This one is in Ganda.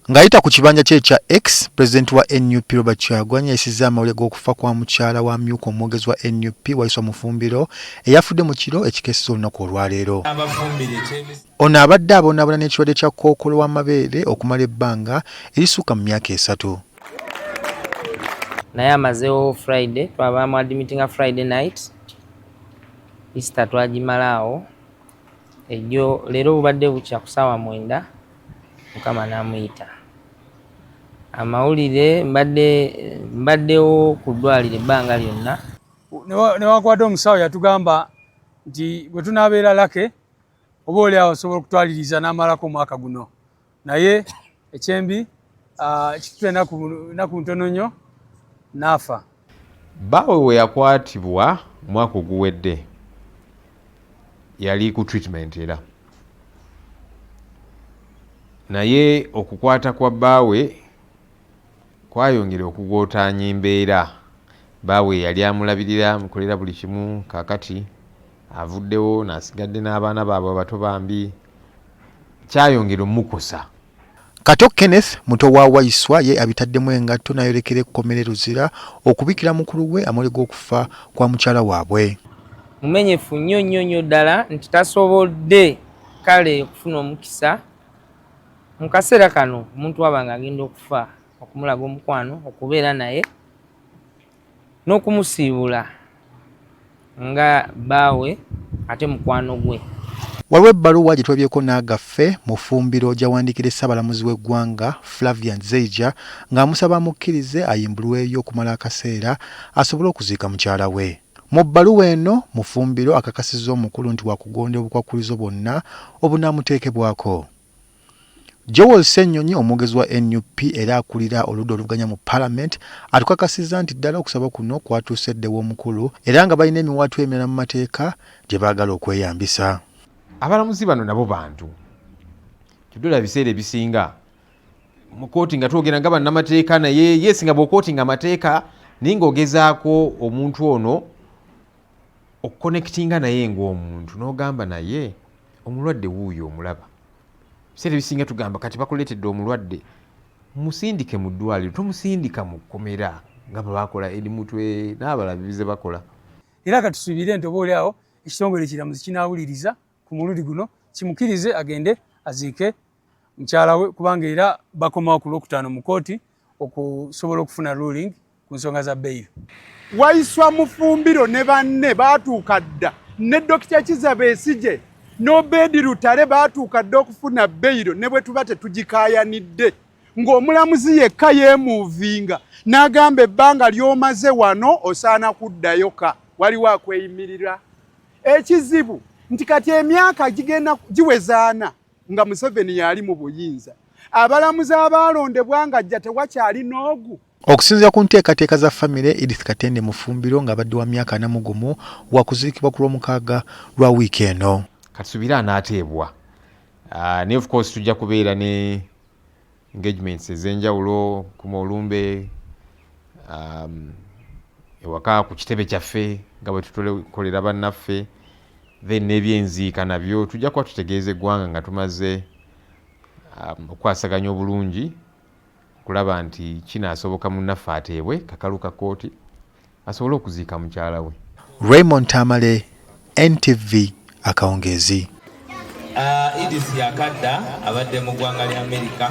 Ng'ayita ku kibanja kye ekya X, pulezidenti wa nup Robert Kyagulanyi yayisizza amawulire g'okufa kwa mukyala wa amyuka omwogezi wa nup Waiswa Mufumbiro eyafudde mu kiro ekikeesezza olunaku olwaleero. Ono abadde abonaabona n'ekirwadde kya kookolo w'amabeere okumala ebbanga erisukka mu myaka 3. Naye amazeewo Friday, twaba admittinga Friday night, Easter twagimala awo. Ejjo leero bubadde bukya ku ssaawa 9, Mukama n'amuyita. Amawulire mbaddewo ku ddwaliro ebbanga lyonna. Newankubadde omusawo yatugamba nti bwe tunaabeera lake oba oli awo osobola okutwaliriza n'amalako omwaka guno, naye ekyembi kituta ennaku ntono nnyo n'afa. Bbaawe we yakwatibwa omwaka oguwedde yali ku treatment, era naye okukwata kwa bbaawe kwayongera okugootaanya embeera. Bbaawe yali amulabirira, amukolera buli kimu, kaakati avuddewo n'asigadde n'abaana baabwe abato bambi, kyayongera omukosa. Kato Kenneth muto wa Waiswa ye abitaddemu engatto n'ayolekera ekkomera e Luzira okubikira mukulu we amawulire g'okufa kwa mukyala waabwe. Mumenyefu nnyo nnyo nnyo ddala nti tasobodde kale okufuna omukisa mu kaseera kano omuntu waba ng'agenda okufa okumulaga omukwano, okubeera naye n'okumusiibula nga bbaawe ate mukwano gwe. Waliwo ebbaluwa gye tulabyeko n'agaffe Mufumbiro gy'awandiikira Ssaabalamuzi w'eggwanga Flavian Zeija ng'amusaba amukkirize ayimbulweyo okumala akaseera asobole okuziika mukyala we. Mu bbaluwa eno Mufumbiro akakasizza omukulu nti wakugondera obukwakkulizo bwonna obunaamuteekebwako. Joel Ssenyonyi omwogezi wa NUP era akulira oludda oluvuganya mu Palamenti atukakasizza nti ddala okusaba kuno kwatuuse dda ew'omukulu era nga balina emiwaatwa emirala mu mateeka gye baagala okweyambisa. Abalamuzi bano nabo bantu. Kyoddola ebiseera ebisinga mu kooti nga twogera nga bannamateeka, naye yes, nga bw'okootinga amateeka naye ng'ogezaako omuntu ono okuconnectinga naye ng'omuntu, n'ogamba naye omulwadde wuuyo omulaba. Ebiseera ebisinga tugamba kati bakuleetedde omulwadde, musindike mu ddwaliro, tomusindika mu kkomera nga bwe bakola Eddie Mutwe n'abalala bize bakola. Era katusuubire nti oba oli awo ekitongole ekiramuzi kinaawuliriza ku mulundi guno kimukkirize agende aziike mukyala we, kubanga era bakomawo ku Lwokutaano mu kooti okusobola okufuna ruling ku nsonga za bail. Waiswa Mufumbiro ne banne baatuuka dda, ne Dokita Kizza Besigye n'Obedi Lutale baatuuka dda okufuna bail, ne bwe tuba tetugikaayanidde, ng'omulamuzi yekka yeemuuvinga n'agamba ebbanga ly'omaze wano osaana kuddayo ka waliwo akweyimirira. Ekizibu nti kati emyaka gigenda giwezaana nga Museveni yali mu buyinza, abalamuzi abaalondebwa ng'ajja tewakyali n'ogu. Okusinziira ku nteekateeka za famire, Edith Katende Mufumbiro ng'abadde wa myaka 41 wakuziikibwa ku Lwomukaaga lwa wiiki eno. Katusuubire anaateebwa, naye of course tujja kubeera ne engagements ez'enjawulo kuma olumbe ewaka ku kitebe kyaffe nga bwe tutukolera bannaffe, then n'ebyenziika nabyo tujja kuba tutegeeza eggwanga nga tumaze okukwasaganya obulungi okulaba nti kinaasoboka munnaffe ateebwe kakalu ka kkooti asobole okuziika mukyala we. Raymond Tamale, NTV, akawungeezi. Edith yakadda abadde mu ggwanga lya Amerika.